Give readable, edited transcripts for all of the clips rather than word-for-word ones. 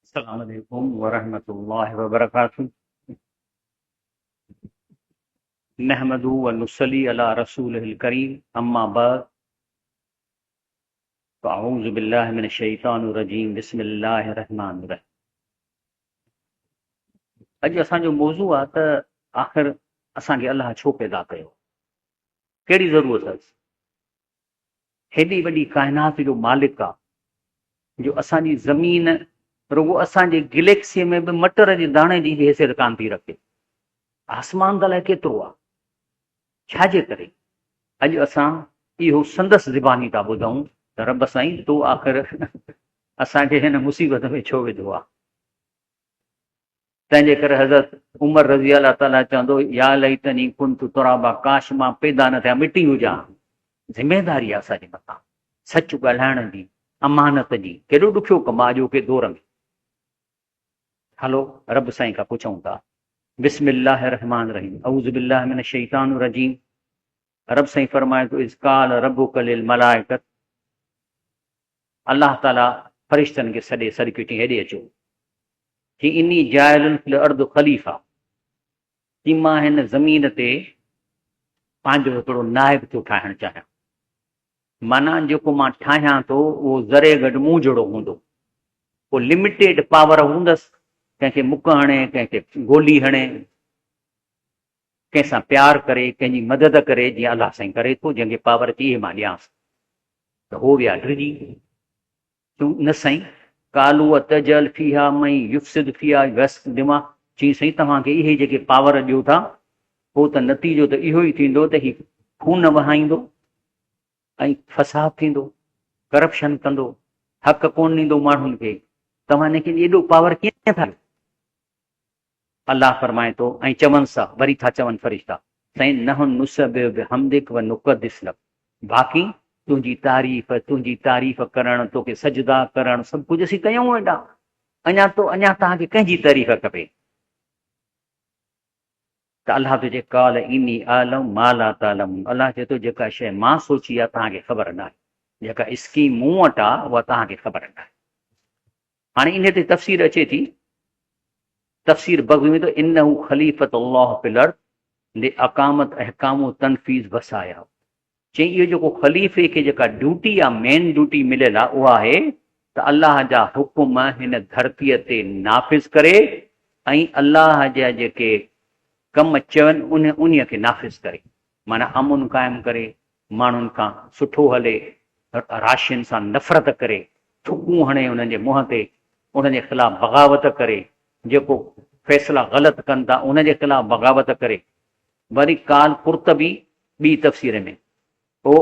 السلام عليڪم ورحمة الله وبرڪاته نحمده ونصلي على رسوله الڪريم اما بعد فاعوذ بالله من الشيطان الرجيم بسم الله الرحمن الرحيم اڄ اسان جو موضوع آهي ته آخر اسان کي الله ڇو پيدا ڪيو؟ ڪهڙي ضرورت اٿس؟ هيڏي وڏي ڪائنات جو مالڪ آ جو اسان جي زمين رڳو اسان جي گليڪسيء ۾ به مٽر جي داڻي جي به حيثيت ڪانه ٿي رکي. آسمان ته الائي ڪيترو آ. ڇا جي ڪري؟ اڄ اسان اهو سندس زباني ٿا ٻڌون ته رب سائين تو آخر اسان کي هن مصيبت ۾ ڇو وڌو آ؟ تنهن جي ڪري حضرت عمر رضي الله تعالٰي چوندو يا ليتني ڪنت ترابا ڪاش مان پيدا نه ٿيان مٽي هجان. ذميداري آهي اسان جي مٿان سچ ڳالهائڻ جي، امانت جي، ڪيڏو ڏکيو ڪم آهي اڄوڪي دور ۾. هلو رب سائين کان پڇون ٿا. بسم الله الرحمٰن الرحيم اعوذ بالله من الشيطان الرجيم رب سائين فرمائي ٿو اذ قال ربک للملائڪة الله تعالي فرشتن کي سڏي سڏ ڪيو چيائين هيڏي اچو چي اني جاعل في الارض خليفه چي مان هن زمين تي پنهنجو هڪڙو نائب ٿو ٺاهڻ چاهيان معنيٰ جيڪو مان ٺاهيان ٿو اهو ذري گهٽ مون جهڙو هوندو پوء لميٽيڊ پاور هوندس ڪنهن کي مڪ هڻي ڪنهن کي گولي هڻي ڪنهن سان پيار ڪري، ڪنهن جي مدد ڪري، جيئن الله سائين ڪري ٿو، جنهن کي پاور اچي اهي مان ڏيانس. ته هو ويا ڊڄي. چون، نه سائين، قالوا اتجعل فيها من يفسد فيها ويسفڪ الدماء، چيائين سائين توهان کي اهي جيڪي پاور ڏيو ٿا، پوء ته نتيجو ته اهو ئي ٿيندو ته هي خون وهائيندو ۽ فساد ٿيندو، ڪرپشن ڪندو، حق ڪونه ڏيندو ماڻهن کي، توهان هن کي ايڏو پاور ڪيئن ٿا ڏيو؟ الله فرمائي ٿو، ۽ چونس ٿا، وري ٿا چون فرشتا، سائين نحن نسبح بحمدک و نقدس لک، باقي تنهنجي تعريف، تنهنجي تعريف ڪرڻ، توکي سجدا ڪرڻ، سڀ ڪجهه اسين ڪيون ويٺا، اڃا تو اڃا توهان کي ڪنهن جي تعريف کپي؟ ته الله ٿو چئي، قال اني اعلم ما لا تعلمون، الله چئي ٿو جيڪا شيء مان سوچي آهي توهان کي خبر ناهي، جيڪا اسڪيم مون وٽ آهي اها توهان کي خبر ناهي. هاڻي انهيء تي تفسير اچي ٿي، تفسير بغوي ۾ ته انه خليفة الله في الارض لاقامت احڪام و تنفيذ وصاياه چيائين اهو جيڪو خليفي کي جيڪا ڊيوٽي يا مين ڊيوٽي مليل آهي اها آهي ته الله جا حڪم هن ڌرتيء تي نافذ ڪري ۽ الله جا جيڪي ڪم چون انهيء کي نافذ ڪري معنيٰ امن قائم ڪري ماڻهن کان سٺو هلي، راشين سان نفرت ڪري، ٿڪون هڻي انهن جي منهن تي، انهن جي خلاف بغاوت ڪري، جيڪو فيصلا غلط ڪن ٿا ان جي خلاف بغاوت ڪري. وري قال قرطبي ٻي تفسير ۾، هو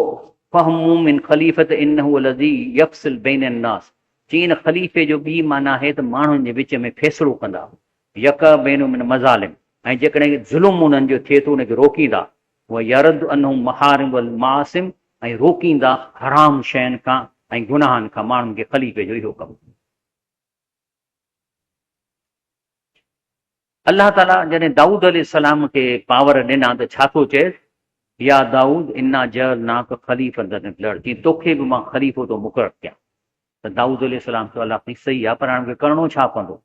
فهم من خليفة انه الذي يفصل بين الناس چي ان خليفي جو ٻي معنيٰ آهي ته ماڻهن جي وچ ۾ فيصلو ڪندا، يقع بينهم من مظالم ۽ جيڪڏهن ظلم انهن جو ٿئي ٿو ان کي روڪيندا، ويرد عنهم محارم والمعاصم ۽ روڪيندا حرام شين کان ۽ گناهن کان ماڻهن کي خليفي جو اهو ڪم. الله تعالي جڏهن دائود عليه السلام کي پاور ڏنا ته ڇا ٿو چئيس يا دائود انا جعلناک خليفة في الارض جيئن توکي به مان خليفو ٿو مقرر ڪيان ته دائود عليه السلام چيو الله سائين صحيح آهي پر هاڻي مون کي ڪرڻو ڇا پوندو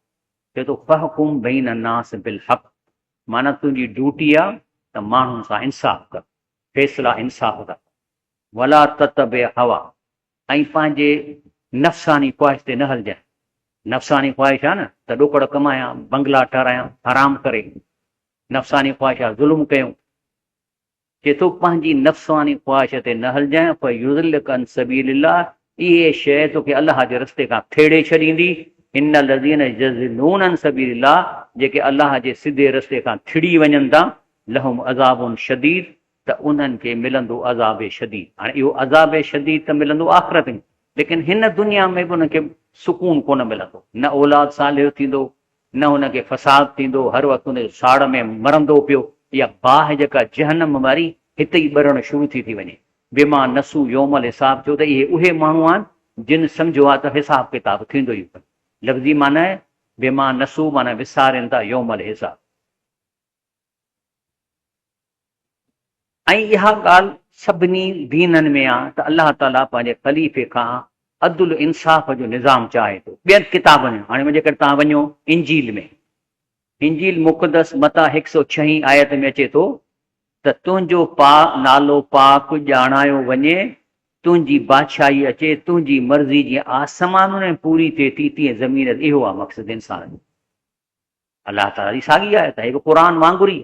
چئي ٿو فحڪم بين الناس بالحق معنيٰ تنهنجي ڊيوٽي آ ته ماڻهن سان انصاف ڪر، فيصلا انصاف سان ڪر، ولا تتبع هوا ۽ پنهنجي نفساني خواهش تي نه هلجانء، نفساني خواهش آ نه ته ڏوڪڙ ڪمايان، بنگلا ٺهرايان، حرام ڪري، نفساني خواهش آ ظلم ڪيون، چي ٿو پنهنجي نفساني خواهش تي نه هلجانء فيضلک عن سبيل الله اهي شيء توکي الله جي رستي کان ٿيڙي ڇڏيندي ان الذين يضلون عن سبيل الله جيڪي الله جي سڌي رستي کان ٿڙي وڃن ٿا لهم عذاب شديد ته انهن کي ملندو عذاب شديد هاڻي اهو عذاب شديد ته ملندو آخرت ۾ ليڪن هن دنيا ۾ به انهن کي سڪون ڪونه ملندو نه اولاد صالح ٿيندو نه هن کي فساد ٿيندو، هر وقت ان جو ساڙ ۾ مرندو پيو، اها باهه جيڪا جهنم واري هتي ئي ٻرڻ شروع ٿي ٿي وڃي. بما نسو يوم الحساب ڇو ته اهي اهي ماڻهو آهن جن سمجهيو آهي ته حساب ڪتاب ٿيندو ئي ڪونه. لفظي معنيٰ آهي بما نسو معنيٰ وسارين ٿا يوم الحساب. ۽ اها ڳالهه سڀني دينن ۾ آهي ته الله تعاليٰ پنهنجي خليفي کان عدل انصاف جو نظام چاهي ٿو. ٻين ڪتابن ۾، هاڻي جيڪڏهن توهان وڃو انجيل ۾، انجيل مقدس متيٰ هڪ سؤ ڇهين آيت ۾ اچي ٿو ته تنهنجو پا نالو پاڪ ڄاڻايو وڃي، تنهنجي بادشاهي اچي، تنهنجي مرضي جيئن آسمانن ۾ پوري ٿئي ٿي تيئن زمين تي. اهو آهي مقصد انسان جو. الله تعاليٰ جي ساڳي آيت آهي، هي به قرآن وانگر ئي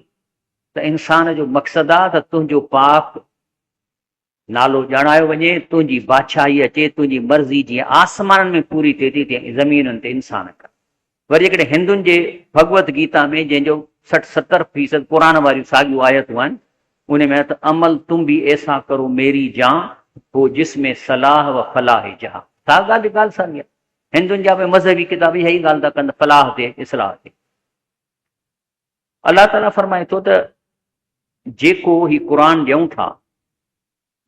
ته انسان جو مقصد آهي ته تنهنجو پاڪ نالو ڄاڻايو وڃي، تنهنجي بادشاهي اچي، تنهنجي مرضي جيئن آسمانن ۾ پوري ٿئي ٿي تيئن زمينن تي انسان ڪن. وري جيڪڏهن هندن جي ڀڳوت گيتا ۾ جنهن جو 60 70% قرآن واريون ساڳيون آيتون آهن، ان ۾ آهي ته عمل تم ڀي ايسا ڪرو ميري جان، هو جس ۾ صلاح و فلاح جهان. سا ڳالهه ڳالهه ساڳي آهي. هندن جا به مذهبي ڪتاب اها ئي ڳالهه ٿا ڪن ته فلاح ٿئي، اصلاح ٿئي. الله تعاليٰ فرمائي ٿو ته جيڪو هي قرآن ڏيون ٿا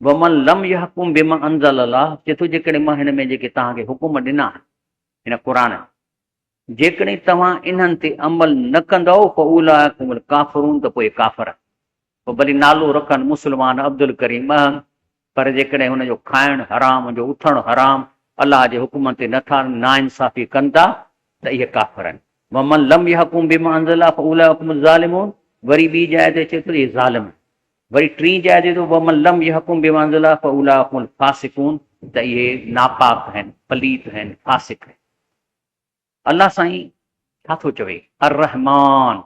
ومن لم يحڪم بما انزل الله چئي ٿو جيڪڏهن مان هن ۾ جيڪي توهان کي حڪم ڏنا آهن هن قرآن جيڪڏهن توهان انهن تي عمل نه ڪندؤ فاولئک هم الڪافرون ته پوء ڪافر پوء ڀلي نالو رکن مسلمان عبدالڪريم اهم پر جيڪڏهن هن جو کائڻ حرام هن جو اٿڻ حرام الله جي حڪمن تي نٿا ناانصافي ڪن ٿا ته اهي ڪافر آهن ومن لم يحڪم بما انزل الله فاولئک هم الظالمون وري ٻي جاء تي اچي ٿو اهي ظالم آهن وري ٽين جاء تي ٿو ومن لم يحڪم بما انزل الله فاولئک هم الفاسقون ته اهي ناپاڪ آهن پليت آهن فاسق آهن الله سائين ڇا ٿو چوي الرحمان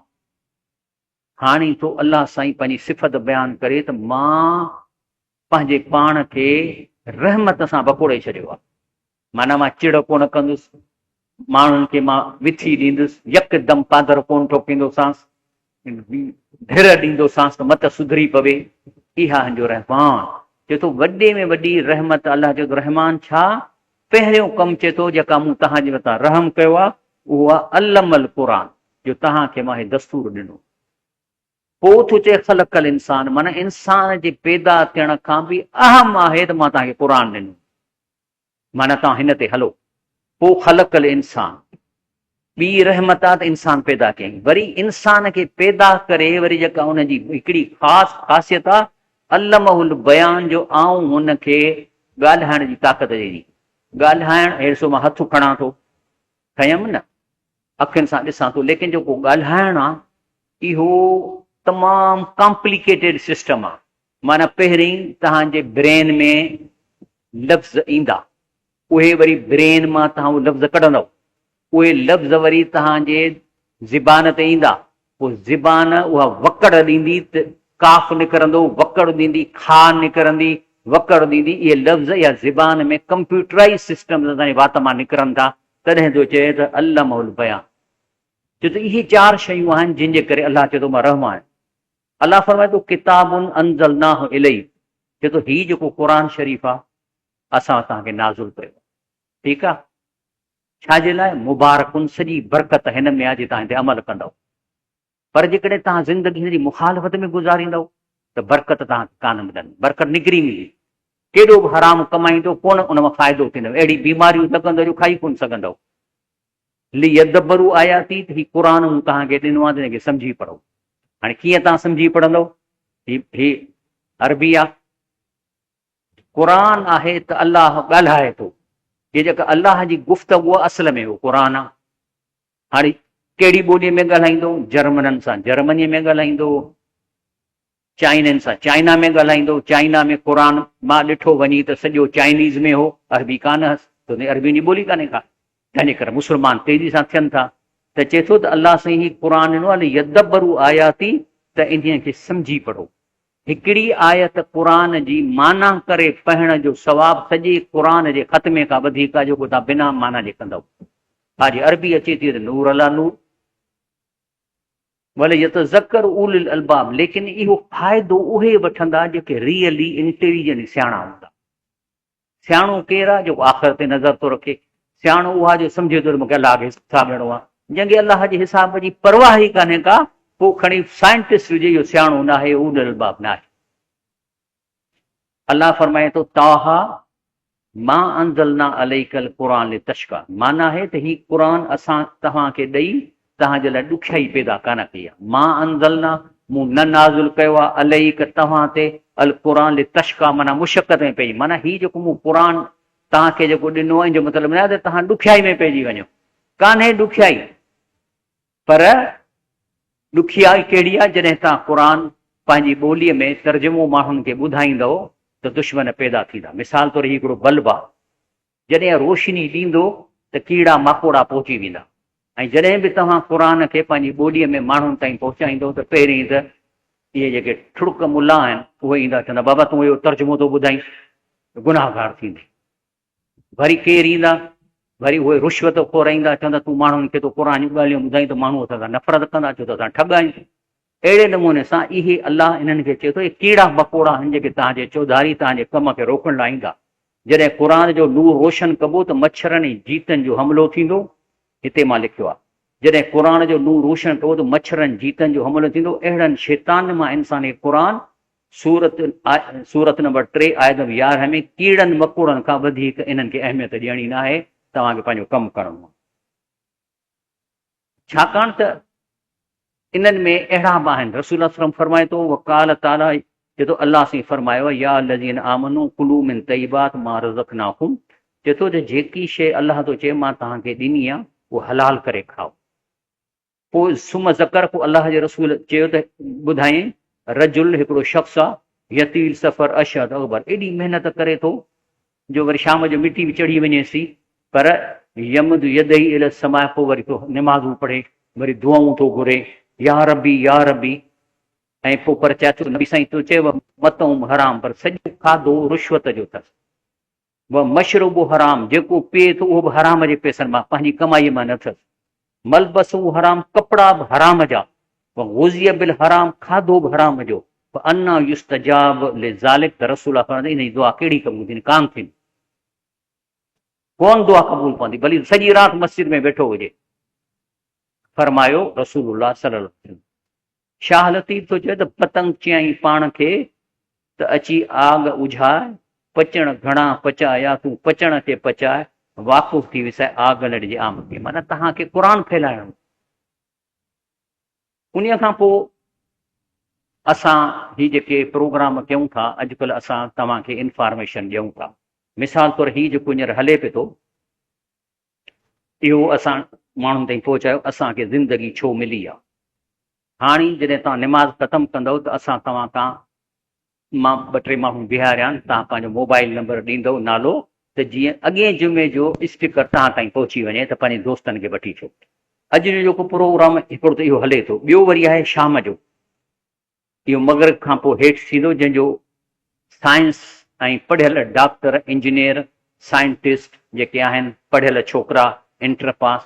هاڻي ٿو الله سائين پنهنجي صفت بيان ڪري ته مان پنهنجي پاڻ کي رحمت سان وڪوڙي ڇڏيو آهي. معنيٰ مان چڙ ڪونه ڪندس، ماڻهن کي مان وٿي ڏيندس، يڪدم پادر ڪونه ٺوڪيندوسانس، ڍر ڏيندوسانس ته مت سڌري پوي. اها هن جو رحمان چئي ٿو وڏي ۾ وڏي رحمت الله چئي ٿو رحمان ڇا؟ پهريون ڪم چئي ٿو جيڪا مون توهان جي مٿان رحم ڪيو آهي اهو آهي علم القرآن جو توهان کي مان هي دستور ڏنو. پوء ٿو چئي خلق الانسان معنيٰ انسان جي پيدا ٿيڻ کان به اهم آهي ته مان توهان کي قرآن ڏنو معنيٰ توهان هن تي هلو. پوء خلق الانسان ٻي رحمت آ ته انسان پيدا ڪيائين. وري انسان کي پيدا ڪري وري جيڪا ان جي هڪڙي خاص خاصيت آ علمه البيان جو آئون هن کي ڳالهائڻ جي طاقت ڏني. ڳالهائڻ هي ڏسو مان هٿ کڻان ٿو کنيم نه اکين سان ڏسان ٿو ليڪن جيڪو ڳالهائڻ آ اهو تمام ڪامپليڪيٽيڊ سسٽم آ معنيٰ پهرين توهان جي برين ۾ لفظ ايندا اهي وري برين مان توهان اهي لفظ ڪڍندؤ اهي لفظ وري توهان جي زبان تي ايندا پوء زبان اها وڪڙ ڏيندي ته ڪاف نڪرندو، وڪڙ ڏيندي خا نڪرندي، وڪڙ ڏيندي اهي لفظ اها زبان ۾ ڪمپيوٽرائيز سسٽم سان توهان جي وات مان نڪرن ٿا تڏهن ٿو چئي ته علمه البيان. چئي ٿو اهي چار شيون آهن جن جي ڪري الله چئي ٿو مان رحمان آهيان. الله فرمائي ٿو ڪتاب انزلناه اليک چئي ٿو هي جيڪو قرآن شريف آهي اسان توهان کي نازل ڪيو آهي. ٺيڪ آهي. ڇا جي لاء؟ مبارڪن سڄي برڪت هن ۾ آهي جي توهان هن تي عمل ڪندؤ. پر جيڪڏهن توهان زندگي هن جي مخالفت ۾ گذاريندؤ ته برڪت توهان کي ڪانه ملندي، برڪت نڪري ويندي. ڪيڏو به حرام ڪمائيندؤ ڪونه ان مان فائدو ٿيندو، اهڙي بيماريون لڳندؤ جو کائي ڪونه سگهندؤ. ليدبروا آياتي ته هي قرآن مون توهان کي ڏنو آهي ته هن کي سمجهي پڙهو. هاڻي ڪيئن توهان سمجهي پڙهندؤ؟ هي هي عربي آهي. قرآن آهي ته الله ڳالهائي ٿو. هي جيڪا الله جي گفتگو آهي اصل ۾ اهو قرآن آهي. هاڻي ڪهڙي ٻوليء ۾ ڳالهائيندو؟ جرمنن سان جرمنيء ۾ ڳالهائيندو، چائنين سان چائنا ۾ ڳالهائيندو. چائنا ۾ قرآن مان ڏٺو وڃي ته سڄو چائنيز ۾ هو، عربي ڪانه هئس، ڇو ته عربين جي ٻولي ڪانهي ڪا. تنهنجي ڪري مسلمان تيزي سان ٿين ٿا ته چئي ٿو ته الله سائين هي قرآن ڏنو آهي ليدبروا آياتي ته انهيء کي سمجهي پڙهو. هڪڙي آيت قرآن جي معنيٰ ڪري پڙهڻ جو ثواب سڄي قرآن جي ختمي کان وڌيڪ آهي جيڪو توهان بنا معنيٰ جي ڪندؤ. ها جي عربي اچي ٿي ته نور عليٰ نور. وليتذڪر اولو الالباب ليڪن اهو فائدو اهي وٺندا جيڪي ريئلي انٽيليجنٽ سياڻا هوندا. سياڻو ڪير آهي جيڪو آخرت تي نظر ٿو رکي؟ سياڻو اهو آهي جو سمجهي ٿو ته مون کي الله کي حساب ڏيڻو آهي. جنهن کي الله جي حساب جي پرواهه ئي ڪانهي ڪا، پوء کڻي سائنٽسٽ هجي اهو سياڻو ناهي، اولو الالباب ناهي. الله فرمائي ٿو، طٰه ما انزلنا عليک القرآن لتشقيٰ معنيٰ آهي ته هي قرآن اسان توهان کي ڏئي توهان جي لاء ڏکيائي پيدا ڪانه ڪئي آهي. ما انزلنا مون نه نازل ڪيو آهي عليک توهان تي القرآن لتشقيٰ معنيٰ مشقت ۾ پئجي معنيٰ هي جيڪو مون قرآن توهان کي جيڪو ڏنو آهي ان جو مطلب نه آهي ته توهان ڏکيائي ۾ پئجي وڃو. ڪانهي ڏکيائي پر ڏکيائي ڪهڙي آهي جڏهن توهان قرآن پنهنجي ٻوليء ۾ ترجمو ماڻهن کي ٻڌائيندؤ ته دشمن پيدا ٿيندا. مثال طور هي هڪڙو بلب آهي جڏهن روشني ڏيندو ته ڪيڙا ماڪوڙا پهچي ويندا ۽ جڏهن به توهان قرآن کي پنهنجي ٻوليء ۾ ماڻهن تائين پهچائيندؤ ته پهرين ته اهي جيڪي ٺڙڪ ملا آهن اهي ايندا چوندا بابا تون اهو ترجمو ٿو ٻڌائين گناهگار ٿيندين. وري ڪير ايندا وري اهي رشوت خور ايندا چوندا تون ماڻهن کي ٿو قرآن جون ڳالهيون ٻڌائين ته ماڻهو اسان سان نفرت ڪندا ڇو ته اسان ٺڳ آهيون. اهڙي نموني سان اهي الله انهن کي چئي ٿو اهي ڪيڙا مڪوڙا آهن جيڪي توهان جي چوڌاري توهان جي ڪم کي روڪڻ لاء ايندا. جڏهن قرآن جو نور روشن ڪبو ته مڇرن ۽ جيتن جو حملو ٿيندو. هتي مان لکيو آهي. جڏهن قرآن جو نور روشن ڪبو ته مڇرن جيتن جو حملو ٿيندو. اهڙن شيطانن مان انسان کي قرآن سورت سورت نمبر 3 آيت نمبر 11 ۾ ڪيڙن مڪوڙن کان وڌيڪ انهن کي اهميت ڏيڻي ناهي، توهان کي پنهنجو ڪم ڪرڻو آهي. ڇاڪاڻ ته انهن ۾ اهڙا به آهن، رسول الله صلعم فرمائي ٿو، وقال تعالي چئي ٿو الله سائين فرمايو آهي، يا الذين آمنوا ڪلوا من طيبات ما رزقناڪم چئي ٿو ته جيڪي شيء الله ٿو چئي مان توهان کي ڏني آهي اها حلال ڪري کائو. پوء ثم ذڪر پوء الله جي رسول چيو ته ٻڌايائين، رجل هڪڙو شخص آ، يطيل سفر اشعث اغبر ايڏي محنت ڪري ٿو جو وري شام جو مٽي به چڙهي وڃيس ٿي پر يمد يديه الي السماء پوء وري ٿو نمازون پڙهي وري دعائون ٿو گهري يا ربي يا ربي ۽ پوء پر چئي ٿو نبي سائين تو چيو مطعم حرام پر سڄو کاڌو رشوت جو اٿس و مشرب حرام جيڪو پيئي ٿو اهو به حرام جي پئسن مان پنهنجي ڪمائي مان نه اٿس ملبسه حرام ڪپڙا به حرام جا و غذي بالحرام کاڌو به حرام جو فانا يستجاب لذلک ته رسول الله فرمائي ٿو ان جي دعا ڪهڙي قبول ٿيندي ڪانه ٿيندي ڪونه دعا قبول پوندي ڀلي سڄي رات مسجد ۾ ويٺو هجي فرمايو رسول الله صلي الله عليه وسلم شاهه لطيف ٿو چئي ته پتنگ چيائين پاڻ کي ته اچي آگ اجهاء پچڻ گهڻا پچايا تون پچڻ کي پچاء واقف ٿي وساء آگ لڙ جي آم کي معنيٰ توهان کي قرآن ڦهلائڻو انهيء کان پوء اسان هي جيڪي پروگرام ڪيون ٿا اڄڪلهه اسان توهان کي انفارميشن ڏيون ٿا. مثال طور هي جيڪو هينئر هلي پئي ٿو اهو اسان ماڻهن تائين پهچايو اسان کي زندگي ڇو ملي آ. هاڻي جڏهن توهان نماز ختم ڪندؤ ته اسان توهان کان مان ٻه ٽي ماڻهو بيهاريان، توهان پنهنجو موبائل نمبر ڏيندؤ، نالو، ته جيئن اڳئين جمعي جو اسپيڪر توهان تائين پهچي وڃي ته پنهنجي دوستن کي وٺي اچو. اڄ جو جيڪو پروگرام هڪڙو ته اهو هلي ٿو، ٻيو وري آهي شام جو، اهو مغرب کان پوء هيٺ ٿيندو، جنهن جو سائنس ۽ پڙهيل ڊاڪٽر، انجنيئر، سائنٽسٽ جيڪي آهن، پڙهيل ڇوڪرا، انٽر پاس،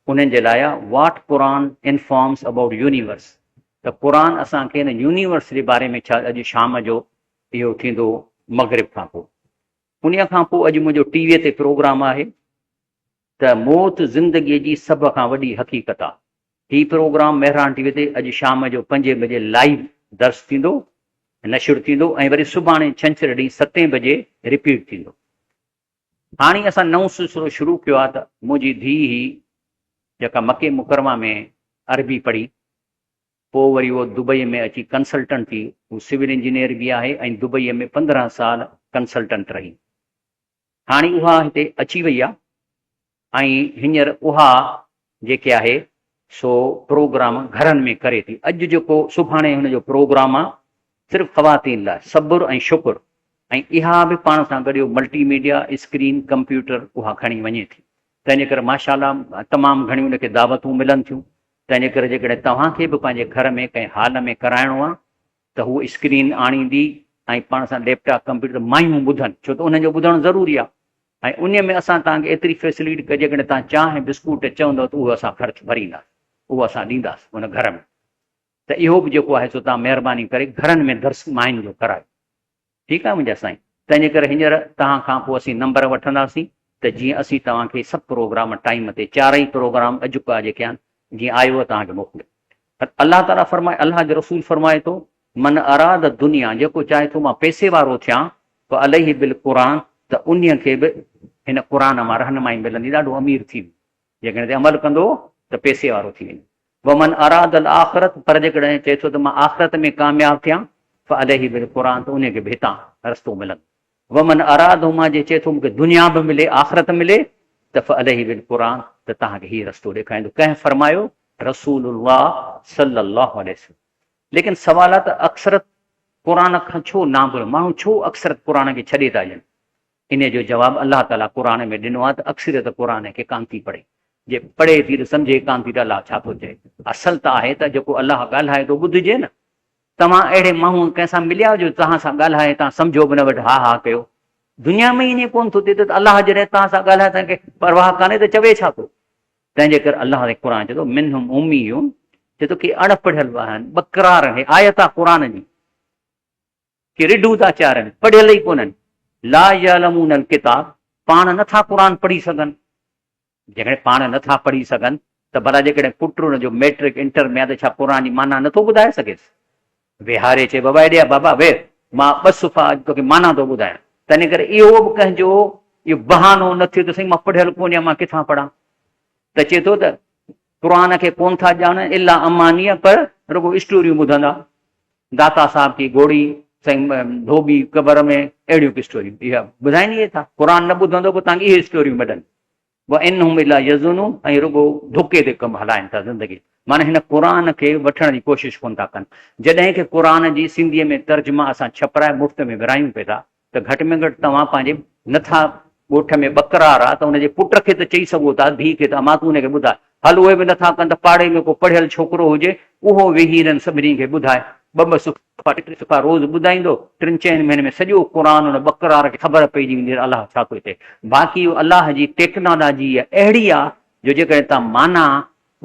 انهن جي لاء آهي What Quran Informs About Universe ته قرآن اسان کي هن يونيورس جي باري ۾ ڇا اڄ شام جو اهو ٿيندو مغرب کان پوء. انهيء کان پوء اڄ منهنجو ٽي ويء تي پروگرام آهي ته موت زندگيء جي سڀ کان وڏي حقيقت آهي. هي پروگرام مهراڻ ٽي وي تي اڄ شام جو پنجين بجي لائيو درس ٿيندو، نشر ٿيندو ۽ وري سڀاڻي ڇنڇر ڏينهن ستين بجي رپيٽ ٿيندو. هاڻي اسان نئون سلسلو شروع ڪيو آهي ته منهنجي ڌيء هئي جيڪا مڪي مڪرمه ۾ عربي پڙهي پوء وري هوء دبئي ۾ اچي ڪنسلٽنٽ ٿي، هوء سول انجنيئر به آهي ۽ دبئي ۾ 15 سال ڪنسلٽنٽ رهي. هاڻي اها هتي اچي وئي آهي ۽ هينئر اها جيڪي آهي سو پروگرام گهرن ۾ ڪري ٿي. اڄ جيڪو سڀاڻي هن جو پروگرام آ صرف خواتين لاء صبر ۽ شڪر ۽ اها به پاڻ سان گڏ اهو ملٽي ميڊيا اسڪرين ڪمپيوٽر اها کڻي وڃي ٿي تنهن جي ڪري ماشاء الله تمام گهڻيون ان کي دعوتون ملن ٿيون تنهن جي ڪري جيڪڏهن توهان کي به پنهنجي گهر ۾ ڪنهن هال ۾ ڪرائڻو آ ته هو اسڪرين آڻيندي ۽ پاڻ سان ليپ ٽاپ ڪمپيوٽر مايون ٻڌن ڇو ته انهن جو ٻڌڻ ضروري آ ۽ انهي ۾ اسان توهان کي ايتري فيسلٽي ڪجي جيڪڏهن توهان چانهه بسڪوٽ چوندؤ ته اهو اسان خرچ ڀرينداسين اهو اسان ڏينداسين ان گهر ۾ ته اهو به جيڪو آهي سو توهان مهرباني ڪري گهرن ۾ درس ماين جو ڪرايو ٺيڪ آهي منهنجا سائين تنهن جي ڪري هينئر توهان کان پوء اسين نمبر وٺنداسين ته جيئن اسين توهان کي سڀ پروگرام ٽائيم تي چارئي پروگرام اڄوڪا جيڪي آهن جيئن آيو توهان کي موڪليو الله تعاليٰ فرمائي، الله جو رسول فرمائي ٿو، من اراد الدنيا جيڪو چاهي ٿو مان پئسي وارو ٿيان، فعليه بالقرآن ته انهيء کي به هن قرآن مان رهنمائي ملندي ڏاڍو امير ٿي ويندو، جيڪڏهن تي عمل ڪندو ته پئسي وارو ٿي ويندو. ومن اراد الاخرت پر جيڪڏهن چئي ٿو ته مان آخرت ۾ ڪامياب ٿيان، فعليه بالقرآن ته انهيء کي به هتان رستو ملندو. ومن ارادهما جي چئي ٿو مون کي دنيا به ملي آخرت ملي ته فعليه بالقرآن ته توهان کي هي رستو ڏيکاريندو. ڪنهن فرمايو؟ رسول الله صلي الله عليه وسلم. ليڪن سوال آهي ته اڪثرت قرآن کان ڇو نابرو ماڻهو ڇو اڪثرت قرآن کي ڇڏي ٿا ڏين؟ انهيء جو جواب الله تعاليٰ قرآن ۾ ڏنو آهي ته اڪثريت قرآن کي ڪانه ٿي پڙهي. جي پڙهي ٿي ته سمجهي ڪانه ٿي ته الله ڇا ٿو چئي. اصل ته آهي ته جيڪو الله ڳالهائي ٿو ٻڌجي نه. توهان اهڙي ماڻهوء ڪنهن سان مليا جو توهان سان ڳالهائي توهان سمجهو به نه وٺ ها ها ڪيو. دنيا ۾ ئي ائين ڪونه ٿو ٿئي ته الله جڏهن توهان سان ڳالهائي توهان کي پرواهه ڪانهي ته چوي ڇا ٿو. تنهن جي ڪري الله تي قرآن چئي ٿو منهم اميون چئي ٿو ڪي اڻ پڙهيل به آهن ٻڪرار آهن هي آيت آهي قرآن جي. ڪي رڍون ٿا چارن، پڙهيل ئي ڪونهن. لا يعلمون الڪتاب، پاڻ نه ٿا قرآن پڙهي سگهن. جيڪڏهن پاڻ نه ٿا پڙهي سگهن ته ڀلا جيڪڏهن پٽ ان جو مئٽرڪ، انٽر ۾ آهي ته ڇا قرآن جي معنيٰ نه ٿو ٻڌائي سگهيس؟ ويهاري چئي بابا هيڏي آ بابا ويهه مان ٻه صفحا اڄ توکي معنيٰ ٿو ٻڌايان. تنهنڪري اهو به ڪنهن جو اهو بهانو نه ٿيو ته سائين مان پڙهيل ڪونهيان مان ڪٿان پڙهان؟ ته چئي ٿو ته قرآن کي ڪونه ٿا ڄاڻن الا امانيء پر رڳو اسٽوريون ٻڌندا. داتا صاحب ڪي گهوڙي، سائين ڌوٻي قبر ۾ اهڙيون ڪي اسٽوريون اها ٻڌائين ئي ٿا. قرآن نه ٻڌندو پوء توهان کي اهي اسٽوريون ملن. وانهم الا يظنون ۽ رڳو ڌوڪي تي ڪم هلائن ٿا زندگي معنيٰ هن قرآن کي وٺڻ جي ڪوشش ڪونه ٿا ڪن. جڏهن ڪي قرآن جي سنڌيء ۾ ترجما اسان ڇپرائي مفت ۾ ورهايون پئي ٿا ته گهٽ ۾ گهٽ توهان پنهنجي نه ٿا ڳوٺ ۾ ٻڪرار آ ته ان جي پٽ کي ته چئي سگهو ٿا ڌيء کي ته امان تون ان کي ٻڌاء هل اهي به نه ٿا ڪن ته پاڙي ۾ ڪو پڙهيل ڇوڪرو هجي اهو ويهي انهن سڀني کي ٻڌائي ٻه ٻه صفحا ٽي ٽي صفحا روز ٻڌائيندو ٽن چئن مهينن ۾ سڄو قرآن ان ٻڪرار کي خبر پئجي ويندي ته الله ڇا ٿو چئي باقي اهو الله جي ٽيڪنالاجي اهڙي آ جو جيڪڏهن توهان معنيٰ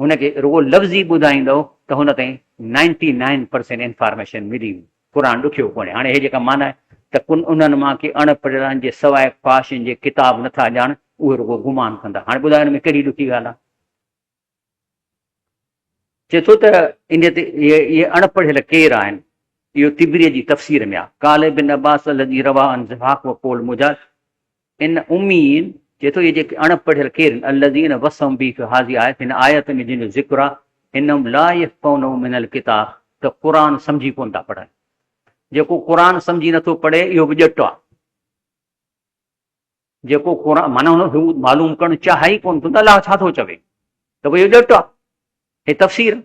هن کي رڳو لفظي ٻڌائيندؤ ته هن تائين نائنٽي نائن پرسينٽ انفارميشن ملي ويندي. قرآن ڏکيو ڪونهي. هاڻي هي جيڪا معنيٰ آهي ته ڪن انهن مان ڪي اڻ پڙهيل آهن جي سواء خواهشن جي ڪتاب نه ٿا ڄاڻن، اهي رڳو گمان ڪندا. هاڻي ٻڌايو ان ۾ ڪهڙي ڏکي ڳالهه آهي؟ چئي ٿو ته انهيء تي اهي اڻ پڙهيل ڪير آهن؟ اهو طبريء جي تفسير ۾ آهي. قال ابن عباس الذي رواه عن ضحاڪ وقول مجاهد ان اميين، چئي ٿو اهي جيڪي اڻ پڙهيل ڪير آهن، الذين وصفهم به في هذه آيت، هن آيت ۾ جن جو ذڪر آهي، انهم لا يفقهونه من الڪتاب، ته قرآن سمجهي ڪونه ٿا پڙهن. جيڪو قرآن سمجهي نٿو پڙهي اهو به ڄٽ آهي. جيڪو قرآن معنيٰ هن هو معلوم ڪرڻ چاهي ئي ڪونه ٿو ته الله ڇا ٿو چوي ته پوء اهو ڄٽ آهي. هي تفسير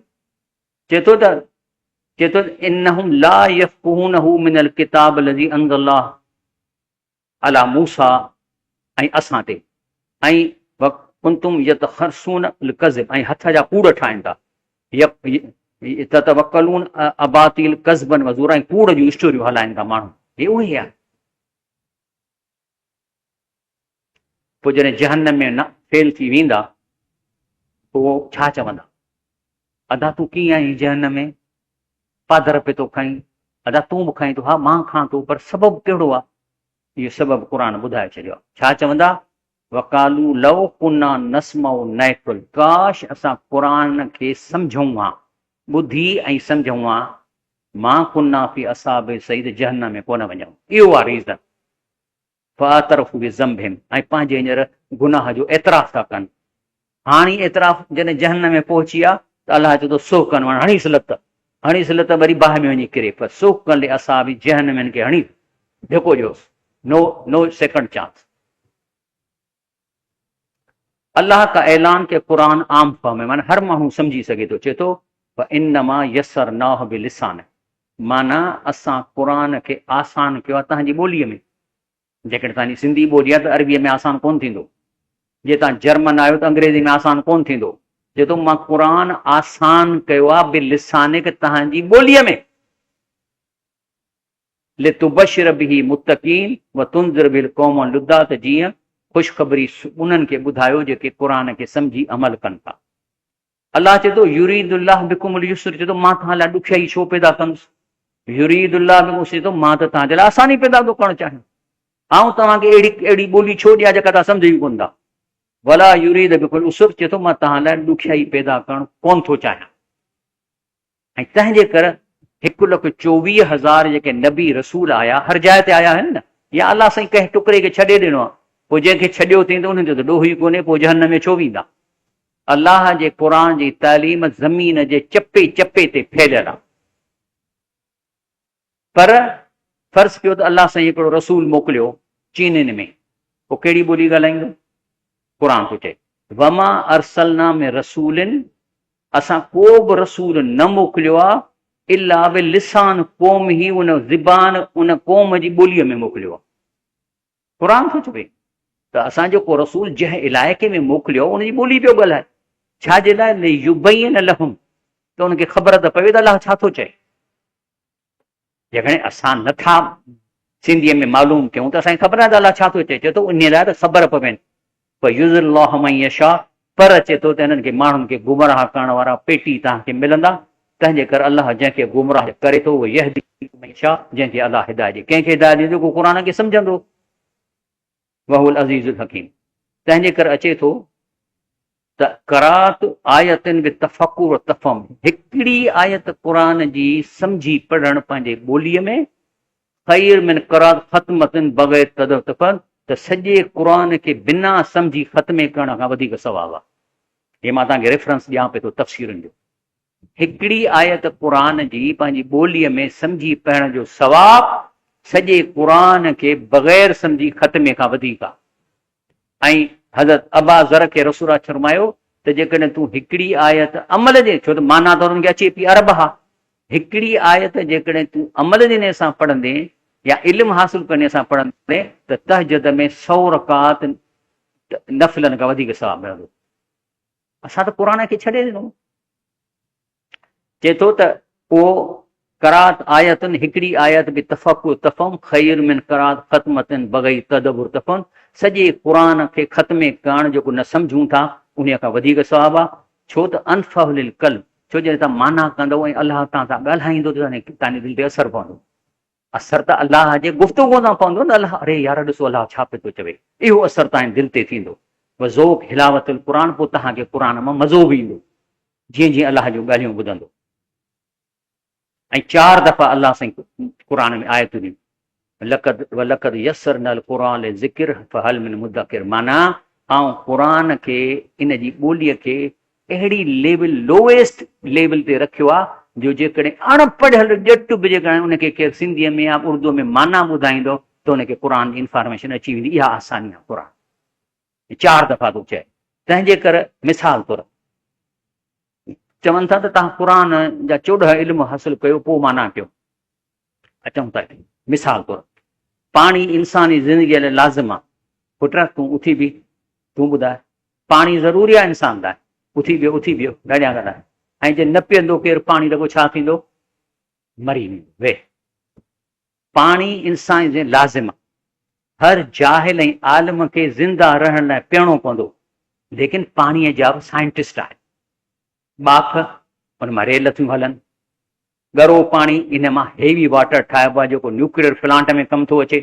چئي ٿو ته چئي ٿو انهم لا يفقهونه من الڪتاب الذي انزل الله علي موسيٰ ۽ اسان تي ۽ وڪنتم يتخرصون الڪذب ۽ هٿ جا ڪوڙ ٺاهين ٿا يتوڪلون اباطيل ڪذبا وزورا ۽ ڪوڙ جون اسٽوريون هلائين ٿا ماڻهو هي اهي آهن پوء جڏهن جهنم ۾ نه فيل ٿي ويندا پوء ڇا چوندا ادا تون ڪيئن آئين جهنم ۾ پادر پئي ٿو کائين، ادا تون به کائين ٿو، ها مان کان ٿو، پر سبب ڪهڙو آ؟ اهو سبب قرآن ٻڌائي ڇڏيو آ. ڇا چوندا؟ وقالو لو ڪنا نسمع نعقل ڪاش اسان قرآن کي سمجهون ها، ٻڌي ۽ سمجهون ها، ما ڪنا في اصحاب السعير جهنم ۾ ڪونه وڃون. اهو آ ريزن. فاعترفوا بذنبهم ۽ پنهنجي هينئر گناهه جو اعتراف ٿا ڪن. هاڻي اعتراف جڏهن جهنم ۾ پهچي ويا ته الله چئي ٿو سحقن معنيٰ هڻيس لت، هڻيس لت وري باهه ۾ وڃي ڪري پر سحقن لاصحاب جهنم هن کي هڻي ڌڪو ڏيوس نو نو سيڪنڊ چانس. الله کا اعلان ڪه قرآن عام فهم هي معنيٰ هر ماڻهو سمجهي سگهي ٿو چئي ٿو فانما يسرناه بلسانه معنيٰ اسان قرآن کي آسان ڪيو آهي توهان جي ٻوليء ۾ جيڪڏهن توهان جي سنڌي ٻولي آهي ته عربيء ۾ آسان ڪونه ٿيندو جي توهان جرمن آهيو ته انگريزي ۾ آسان ڪونه ٿيندو چئي ٿو مان قرآن آسان ڪيو آهي بلسانڪ توهان جي ٻوليء ۾ لتبشر به متقين وتنذر به القوم لدا ته جيئن خوشخبري انهن کي ٻڌايو جيڪي قرآن کي سمجهي عمل ڪن ٿا. الله چئي ٿو يريد الله بڪم اليسر چئي ٿو مان توهان لاء ڏکيائي ڇو پيدا ڪندس؟ يريد الله بڪم چئي ٿو مان ته توهان جي لاء آساني پيدا ٿو ڪرڻ چاهيان. آئون توهان کي اهڙي اهڙي ٻولي ڇو ڏيان جيڪا توهان سمجهي ئي ڪونه ٿا. ولا يريد بڪم العسر چئي ٿو مان توهان لاء ڏکيائي پيدا ڪرڻ ڪونه ٿو چاهيان. ۽ تنهن جي ڪر 1,24,000 جيڪي نبي رسول آيا هر جاء تي آيا آهن نه يا الله سائين ڪنهن ٽڪري کي ڇڏي ڏنو آهي پوء جنهن کي ڇڏيو اٿئين ته انهن جو ته ڏوهه ئي ڪونهي پوء جهنم ۾ ڇو ويندا الله جي قرآن جي تعليم زمين جي چپي چپي تي ڦهليل آهي پر فرض ڪيو ته الله سائين هڪڙو رسول موڪليو چينين ۾، پوء ڪهڙي ٻولي ڳالهائيندو؟ قرآن ٿو چئي، وما ارسلنا من رسول اسان ڪو به رسول نه موڪليو آهي الا بلسان قومه ان زبان ان قوم جي ٻوليء ۾ موڪليو آهي. قرآن ٿو چوي ته اسان جيڪو رسول جنهن علائقي ۾ موڪليو ان جي ٻولي پيو ڳالهائي، ڇا جي لاء؟ ليبين لهم ته ان کي خبر ته پوي ته الله ڇا ٿو چئي. جيڪڏهن اسان نه ٿا سنڌيء ۾ معلوم ڪيون ته اسان کي خبر ناهي ته الله ڇا ٿو چئي، چئي ٿو انهيء لاء ته خبر پوين. فيضل الله من يشاء پر اچي ٿو ته انهن کي ماڻهن کي گمراهه ڪرڻ وارا پيٽي توهان کي ملندا، تنهن جي ڪري الله جنهن کي گمراهه ڪري ٿو ويهدي من يشاء جنهن کي الله هدايت ڏي. ڪنهن کي هدايت ڏيندو؟ جيڪو قرآن کي سمجهندو. وهو العزيز الحڪيم تنهن جي ڪري اچي ٿو ته قرات آيت بتفڪر و تفهم هڪڙي آيت قرآن جي سمجهي پڙهڻ پنهنجي ٻوليء ۾ خير من قرات ختمة بغير تدبر تفهم ته سڄي قرآن کي بنا سمجهي ختمي ڪرڻ کان وڌيڪ ثواب آهي. هي مان توهان کي ريفرنس ڏيان پئي ٿو تفسيرن جو. هڪڙي آيت قرآن جي پنهنجي ٻوليء ۾ سمجهي پڙهڻ جو ثواب سڄي قرآن کي بغير سمجهي ختمي کان وڌيڪ آهي. ۽ حضرت ابا ذر کي رسول الله فرمايو ته جيڪڏهن تون هڪڙي آيت عمل جي ڇو ته معنيٰ ته انهن کي اچي پئي عرب ها هڪڙي آيت جيڪڏهن تون عمل جي نيت سان پڙهندين يا علم حاصل ڪرڻ سان پڙهندين ته تهجد ۾ سو رڪعات نفلن کان وڌيڪ ثواب ملندو. اسان ته قرآن کي ڇڏي ڏنو. چئي ٿو ته اهو قرات آيتن هڪڙي آيت به تفقه تفهم خير من قرات ختمتن بغير تدبر تفهم سڄي قرآن کي ختمي ڪرڻ جيڪو نه سمجهون ٿا انهيء کان وڌيڪ ثواب آهي ڇو ته انفع للقلب ڇو جڏهن توهان معنيٰ ڪندؤ ۽ الله توهان سان ڳالهائيندو ته توهان جي دل تي اثر پوندو. اثر ته الله جي گفتگو سان پوندو نه الله اري يار ڏسو الله ڇا پيو ٿو چوي اهو اثر توهان جي دل تي ٿيندو وذوق حلاوت القرآن پوء توهان کي قرآن مان مزو به ايندو جيئن جيئن الله جون ڳالهيون ٻڌندو ۽ چار دفعا الله سائين قرآن ۾ آيتون ڏنيون لقد ولقد يسرنا القرآن للذڪر فهل من مدڪر معنيٰ آئون قرآن کي ان جي ٻوليء کي اهڙي ليول لوئيسٽ ليول تي رکيو آ جو جيڪڏهن اڻ پڙهيل ڄٽ به جيڪڏهن ان کي ڪير سنڌيء ۾ يا اردوء ۾ معنيٰ ٻڌائيندو ته ان کي قرآن جي انفارميشن اچي ويندي اها آساني آ قرآن چار دفعا ٿو چئي تنهن جي ڪري مثال طور چون ٿا ته توهان قرآن جا 14 علم حاصل ڪيو پوء معنيٰ ڪيو اچون ٿا مثال طور پاڻي انساني زندگيء لاء لازم آ پٽ تون اٿي بيهه تون ٻڌاء پاڻي ضروري آهي انسان لاء. اٿي بيهو، اٿي بيهو، ڳالهيان ڳالهايان. ۽ جي نه پيئندو ڪير پاڻي ته پوء ڇا ٿيندو؟ مري ويندو. ويهه. پاڻي انسان جي لازم آهي. هر جاهل ۽ عالم کي زنده رهڻ لاء پيئڻو پوندو. ليڪن پاڻيء جا به سائنٽسٽ آهن. ٻاڦ، ان مان ريل ٿيون هلن. ڳرو پاڻي، ان مان هيوي واٽر ٺاهبو آهي جيڪو نيوڪليئر پلانٽ ۾ ڪم ٿو اچي.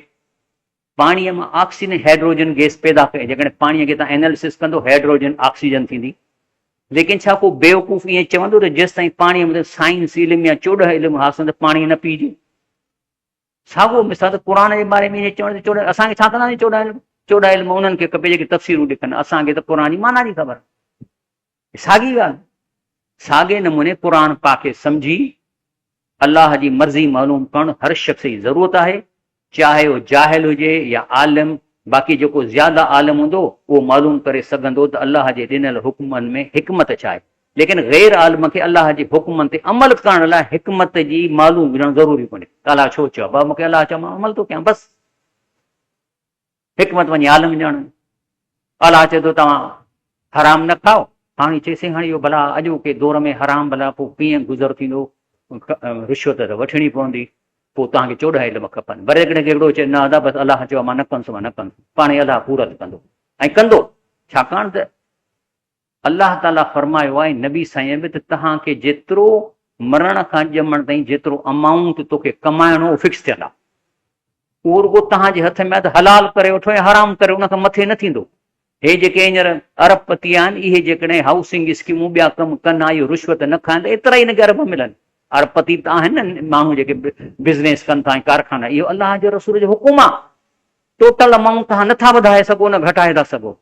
پاڻيء مان آڪسيجن ۽ هيڊروجن گيس پيدا ڪئي، جيڪڏهن پاڻيء کي توهان اينالسس ڪندو هيڊروجن آڪسيجن ٿيندي. ليڪن ڇا ڪو بيوقوف ائين چوندو ته جيستائين پاڻيء متعلق سائنس علم يا 14 علم حاصل نه ته پاڻي نه پيئجي؟ ساڳيو مثال ته قرآن جي باري ۾ ائين چوڻ ته 14 اسان کي ڇا ڪنداسين 14 علم؟ 14 علم انهن کي کپي جيڪي تفسيرون لکن، اسان کي ته قرآن جي معنيٰ جي خبر. ساڳي ڳالهه، ساڳئي نموني قرآن پاڪ کي سمجهي الله جي مرضي معلوم ڪرڻ هر شخص جي ضرورت آهي، چاهي اهو جاهل هجي يا عالم، باقي جيڪو زياده عالم هوندو اهو معلوم ڪري سگهندو ته الله جي ڏنل حڪمن ۾ حڪمت ڇا آهي، ليڪن غير عالم کي الله جي حڪمن تي عمل ڪرڻ لاء حڪمت جي معلوم هجڻ ضروري ڪونهي ته الله ڇو چيو آهي، بابا مون کي الله چيو مان عمل ٿو ڪيان بس. حڪمت وڃي عالم ڄاڻن. الله چئي ٿو توهان حرام نه کائو. هاڻي چئي سائين هاڻي اهو ڀلا اڄوڪي دور ۾ حرام ڀلا پوء ڪيئن گذر ٿيندو، رشوت ته وٺڻي پوندي، پوء توهان کي 14 علم کپن. وري جيڪڏهن ڪهڙو چئي نه ادا بس الله چيو آهي مان نه ڪندس مان نه ڪندس، پاڻهي الله پورت ڪندو ۽ ڪندو، ڇاڪاڻ ته الله تعاليٰ فرمايو آهي نبي سائين به ته توهان کي جيترو مرڻ کان ڄمڻ تائين جيترو امائونٽ توکي ڪمائڻو اهو فڪس ٿيل آهي اهو رڳو توهان جي هٿ ۾ آهي ته حلال ڪري وٺو يا حرام ڪري ان کان مٿي نه ٿيندو. هي جيڪي هينئر ارب پتي آهن اهي جيڪڏهن هائوسنگ اسڪيمون ٻيا ڪم ڪن ها اهو رشوت نه کائن ته ايترا ئي هن کي ارب ملن. ارب پتي به ته آهن نه ماڻهو جيڪي بزنيس ڪن ٿا ۽ ڪارخانا اهو الله جي رسول جو حڪم آهي ٽوٽل امائونٽ توهان نٿا وڌائي سگهو نه گهٽائي ٿا سگهو.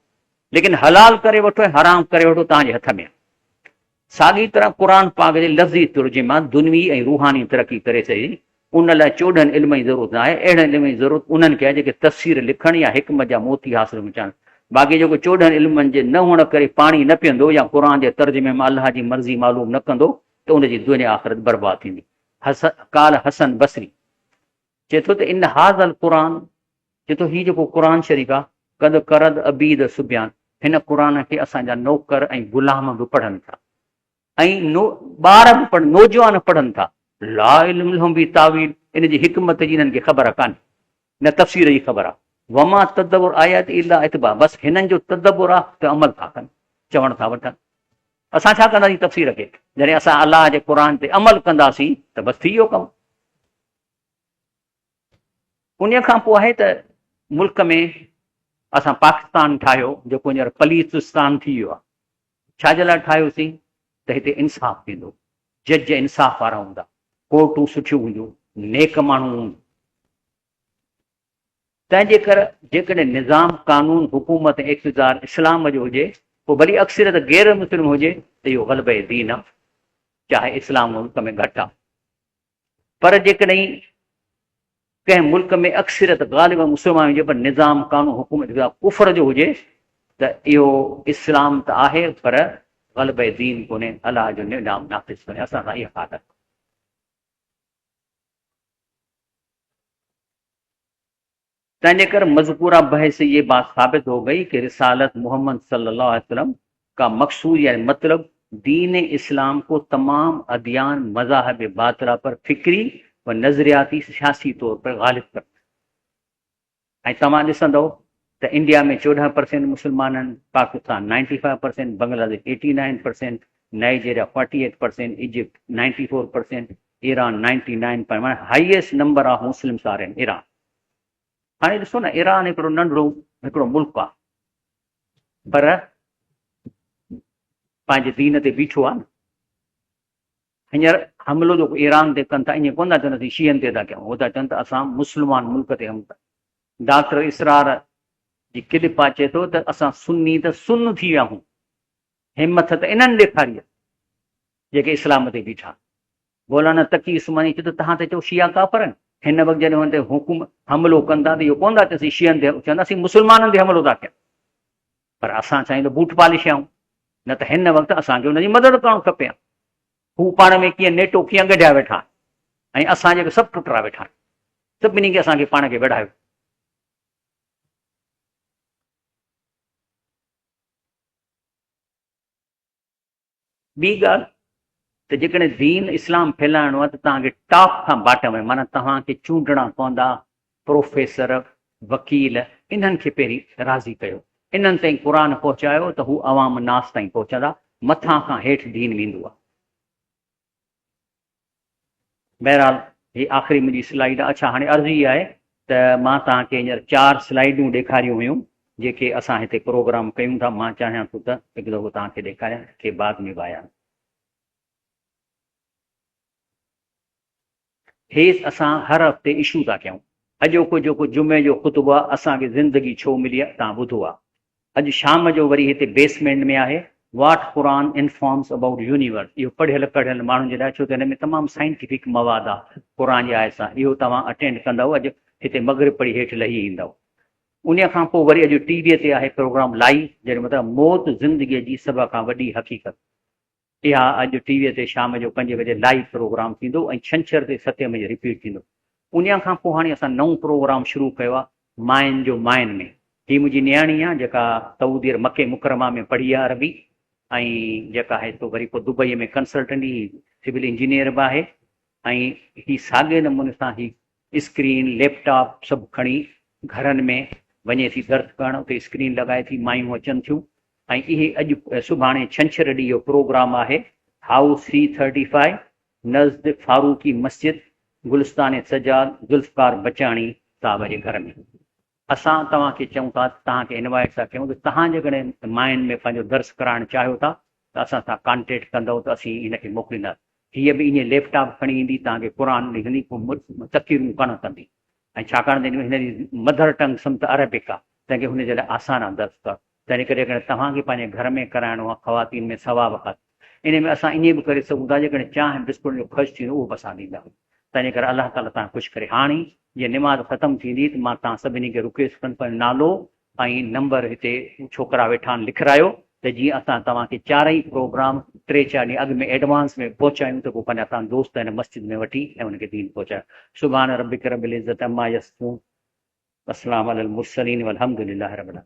ليڪن حلال ڪري وٺو ۽ حرام ڪري وٺو توهان جي هٿ ۾ آهي. ساڳي طرح قرآن پاڪ جي لفظي ترجمي مان دنوي ۽ روحاني ترقي ڪري سگهجي ٿي. ان لاء 14 علم جي ضرورت ناهي، اهڙن علم جي ضرورت انهن کي آهي جيڪي تفسير لکڻ يا حڪمت جا موتي حاصل ڪرڻ چاهن. باقي جيڪو 14 علمن جي نه هئڻ ڪري پاڻي نه پيئندو يا قرآن جي ترجمي مان الله جي مرضي معلوم نه ڪندو ته ان جي دنيا آخرت برباد ٿيندي. قال حسن بصري چئي ٿو ته ان هذا القرآن چئي ٿو هي جيڪو قرآن شريف آهي قد قرد عبيد صبيان هن قرآن کي اسان جا نوڪر ۽ غلام به پڙهن ٿا. ۽ ٻار به پڙهن، نوجوان پڙهن ٿا. لا علم لهم بتاويل، ان جي حڪمت جي انهن کي خبر ڪانهي، نه تفسير جي خبر آهي. وما تدبر آيات الا اتباع، بس هنن جو تدبر آهي ته عمل ٿا ڪن، چوڻ ٿا وٺن. اسان ڇا ڪنداسين تفسير کي؟ جڏهن اسان الله جي قرآن تي عمل ڪنداسين ته بس ٿي ويو ڪم. انهيء کان پوء آهي ته ملڪ ۾ اسان پاڪستان ٺاهيو، جيڪو هينئر پليتستان ٿي ويو آهي. ڇا جي لاء ٺاهيوسين ته هتي انصاف ٿيندو، جج انصاف وارا هوندا، ڪورٽون سٺيون هونديون، نيڪ ماڻهو هوندا. تنهن جي ڪر جيڪڏهن نظام، قانون، حڪومت ۽ اقتدار اسلام جو هجي، پوء ڀلي اڪثريت غير مسلم هجي ته اهو غلبه دين آهي، چاهي اسلام ملڪ ۾ گهٽ آهي. پر جيڪڏهن ڪنهن ملڪ ۾ اڪثريت غالب مسلمان هجي پر نظام قانون حڪومت ڪفر جو هجي ته اهو اسلام ته آهي پر غلبه دين ڪونهي، الله جو نظام نافذ ڪونهي. اسان سان اها حالت. تنهن ڪري مذڪوره بحث سے یہ بات ثابت هو گئي کہ رسالت محمد صلي الله عليه وسلم کا مقصود يعني مطلب دين اسلام کو تمام اديان مذاهب باطله پر فڪري و نظرياتي سياسي طور پر غالب ڪرنا ۽ توهان ڏسندؤ ته انڊيا ۾ 14 پرسينٽ مسلمان آهن، Pakistan 95 percent, Bangladesh 89 percent, Nigeria 48 percent, Egypt 94 percent, Iran 99 percent, معنيٰ highest number of Muslims are in Iran. هاڻي ڏسو نه ايران هڪڙو ننڍڙو هڪڙو ملڪ آهي پر پنهنجي دين تي بيٺو آهي نه. هينئر حملو جيڪو ايران تي ڪن ٿا ائين ڪونه ٿا چون اسين شيعن تي ٿا ڪيون، هو ٿا چون ته اسان مسلمان ملڪ تي حملو ٿا. ڊاڪٽر اسرار جي ڪلپ آ چئي ٿو ته اسان سني ته سن ٿي ويا آهيون، همٿ ته انهن ڏيکاري آهي جيڪي اسلام تي بيٺا. مولانا تقي عثماني چيو ته توهان ٿا چئو شيعا ڪافر آهن، هن وقت جڏهن هن تي حڪم حملو ڪن ٿا ته اهو ڪونه ٿا چون اسين شيعن تي، چون ٿا اسين مسلمانن تي حملو ٿا ڪيون، پر اسان چاهيون ته بوٽ پالش آهيون، نه ته هن وقت اسان کي ان جي مدد ڪرڻ کپي ها. هو پاڻ ۾ ڪيئن نيٽو ڪيئن ڳنڍيا ويٺا آهن ۽ اسان جيڪي سڀ ٽٽرا ويٺا آهن، سڀني کي اسان کي پاڻ کي وڙهايو. ٻي ڳالهه ته جيڪڏهن دين اسلام ڦهلائڻو آهي ته توهان کي ٽاپ کان باٽم ۾ معنيٰ توهان کي چونڊڻا پوندا پروفيسر، وڪيل انهن کي پهرين راضي ڪيو، انهن تائين قرآن پهچايو ته هو عوام الناس تائين پهچندا، مٿان کان هيٺ دين ويندو آهي. بهرحال هي آخري منهنجي سلائيڊ آهي. اڇا هاڻي عرض هي آهي ته مان توهان کي هينئر 4 سلائيڊون ڏيکاريون هيون جيڪي اسان هتي پروگرام ڪيون ٿا. مان چاهيان ٿو ته هڪ دفعو توهان کي ڏيکاريان ڪي بعد ۾ به آيا. هي اسان هر هفتي اشو ٿا ڪيون. اڄوڪو جيڪو جمعي جو خطبو آهي اسان کي زندگي ڇو ملي آهي توهان ٻڌو آهي. اڄ شام جو وري هتي بيسمينٽ ۾ آهي what Quran informs about universe اهو پڙهيل ڪڙهيل ماڻهن جي لاء ڇو ته هن ۾ تمام سائنٽيفڪ مواد آهي قرآن جي آيت سان اهو توهان اٽينڊ ڪندؤ اڄ هتي مغرب پڙهي هيٺ لهي ايندؤ انهي کان پوء وري اڄ ٽي وي تي آهي پروگرام لائيو جنهن جو مطلب موت زندگي جي سڀ کان وڏي حقيقت اها اڄ ٽي وي تي شام جو 5 بجي لائيو پروگرام ٿيندو ۽ ڇنڇر تي 7 بجي رپيٽ ٿيندو. انهيء کان پوء هاڻي اسان نئون پروگرام شروع ڪيو آهي ماين جو ماين ۾. هي منهنجي نياڻي آهي جيڪا سعودي عرب مڪي مڪرمه ۾ پڙهي آهي عربي ۽ جيڪا آهي سو وري پوء دبئي ۾ ڪنسلٽنٽ هي سول انجنيئر به آهي ۽ هي ساڳئي نموني سان هي اسڪرين ليپ ٽاپ سڀ کڻي گهرن ۾ وڃي ٿي درس ڪرڻ اتي اسڪرين لڳائي ٿي مايون اچن ٿيون ۽ اهي اڄ سڀاڻي ڇنڇر ڏينهن اهو پروگرام آهي هائوس سي ٿرٽي فائيو نزد فاروقي مسجد گلستان سجاد ذوالفقار بچاڻي صاحب جي گهر ۾ اسان توهان کي چئون ٿا توهان کي انوائيٽ ٿا ڪيون ته توهان جيڪڏهن ماين ۾ پنهنجو درس ڪرائڻ چاهيو ٿا ته اسان سان ڪانٽيڪٽ ڪندؤ ته اسين هن کي موڪلينداسين هيء به ائين ليپ ٽاپ کڻي ايندي توهان کي قرآن ڏسندي پوء تقريرون ڪانه ڪندي ۽ ڇاڪاڻ ته هن جي مڌر ٽنگ سمت عربڪ آهي تنهن ڪري هن جي لاء آسان آهي درس ڪرڻ. تنهن ڪري جيڪڏهن توهان کي پنهنجي گهر ۾ ڪرائڻو آهي خواتين ۾ ثواب خاطر ان ۾ اسان ائين به ڪري سگهون ٿا جيڪڏهن چانهه بسڪوٽن جو خرچ ٿيندو اهو به اسان ڏينداسين. تنهنجي ڪري الله تعاليٰ توهان خوش ڪري. هاڻي جيئن نماز ختم ٿيندي ته مان توهان سڀني کي رڪويسٽ ڪندس پنهنجو نالو ۽ نمبر هتي ڇوڪرا ويٺا آهن لکرايو ته جيئن اسان توهان کي چارئي پروگرام ٽي چار ڏينهن اڳ ۾ ايڊوانس ۾ پهچايون ته پوء پنهنجا توهان دوست هن مسجد ۾ وٺي ۽ انهن کي دين پهچايو. سبحان ربک رب العزت عما يصفون وسلام علي المرسلين والحمد لله رب العالمين.